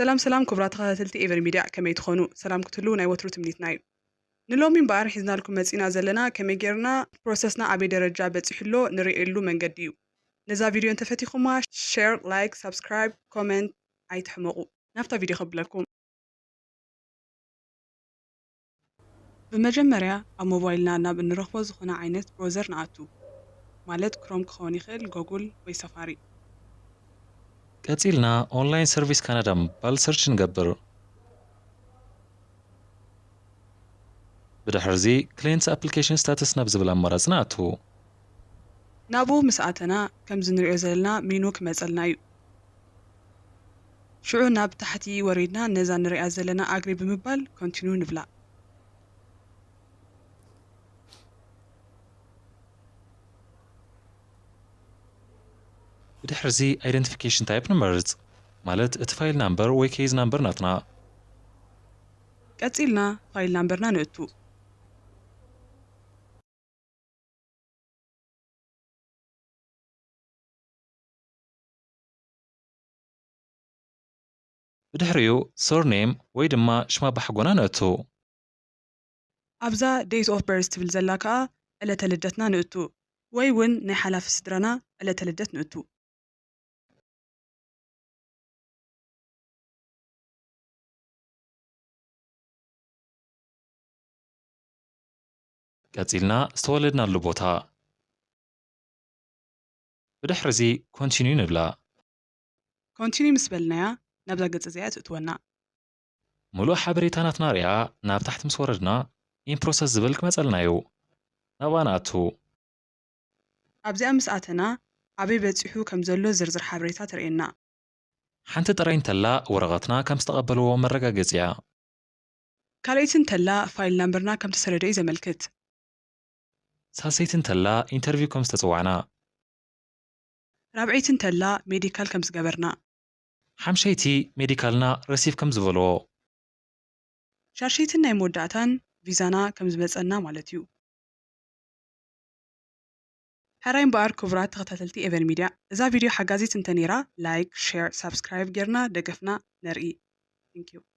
ሰላም ሰላም ክቡራት ተኸታተልቲ ኤቨን ሚድያ፣ ከመይ ትኾኑ? ሰላም ክትህልዉ ናይ ወትሩ ትምኒትና እዩ። ንሎሚ እምበኣር ሒዝናልኩም መጺና ዘለና ከመይ ጌርና ፕሮሰስና ኣበይ ደረጃ በጺሑ ኣሎ ንርእየሉ መንገዲ እዩ። ነዛ ቪድዮ እንተፈቲኹማ ሼር፣ ላይክ፣ ሳብስክራይብ፣ ኮመንት ኣይትሕመቑ። ናብታ ቪድዮ ከብለኩም። ብመጀመርያ ኣብ ሞባይልና ናብ እንረኽቦ ዝኾነ ዓይነት ብሮዘር ንኣቱ፣ ማለት ክሮም ክኸውን ይኽእል፣ ጎጉል ወይ ሰፋሪ። ቀጺልና ኦንላይን ሰርቪስ ካናዳ ምባል ሰርች ንገብር። ብድሕርዚ ክሊንት ኣፕሊኬሽን ስታተስ ናብ ዝብል ኣማራጺ ንኣቱ። ናብኡ ምስ ኣተና ከምዚ ንሪኦ ዘለና ሚኑ ክመጸልና እዩ። ሽዑ ናብ ታሕቲ ወሪድና ነዛ ንሪኣ ዘለና ኣግሪ ብምባል ኮንቲኑ ንብላ። ብድሕርዚ ኣይደንቲፊኬሽን ታይፕ ንመርጽ፣ ማለት እቲ ፋይል ናምበር ወይ ኬዝ ናምበር ናትና። ቀጺልና ፋይል ናምበርና ንእቱ። ብድሕሪኡ ሰርኔም ወይ ድማ ሽም ኣባሓጎና ነእቱ። ኣብዛ date of birth ትብል ዘላ ከኣ ዕለተ ልደትና ንእቱ፣ ወይ እውን ናይ ሓላፊ ስድራና ዕለተ ልደት ንእቱ። ቀጺልና ዝተወለድናሉ ቦታ። ብድሕርዚ ኮንቲኒዩ ንብላ። ኮንቲኒ ምስ በልናያ ናብዛ ገጽ እዚኣ ትእትወና። ሙሉእ ሓበሬታ ናትና ሪኣ ናብ ታሕቲ ምስ ወረድና ኢን ፕሮሰስ ዝብል ክመጸልና እዩ። ናብኣ ንኣቱ። ኣብዚኣ ምስ ኣተና ኣበይ በጺሑ ከም ዘሎ ዝርዝር ሓበሬታ ተርእየና። ሓንቲ ጥራይ እንተላ ወረቐትና ከም ዝተቐበልዎ መረጋገጺ እያ። ካልኣይቲ እንተላ ፋይል ናምበርና ከም ተሰደደ እዩ ዘመልክት። ሳልሰይቲ እንተላ ኢንተርቪው ከም ዝተጽዋዕና። ራብዐይቲ እንተላ ሜዲካል ከም ዝገበርና። ሓምሸይቲ ሜዲካልና ረሲቭ ከም ዝበልዎ። ሻድሸይትን ናይ መወዳእታን ቪዛና ከም ዝመጸና ማለት እዩ። ሕራይ እምበኣር ክቡራት ተኸታተልቲ ኤቨን ሚድያ፣ እዛ ቪድዮ ሓጋዚት እንተ ነይራ ላይክ፣ ሼር፣ ሳብስክራይብ ጌርና ደገፍና ነርኢ። Thank you።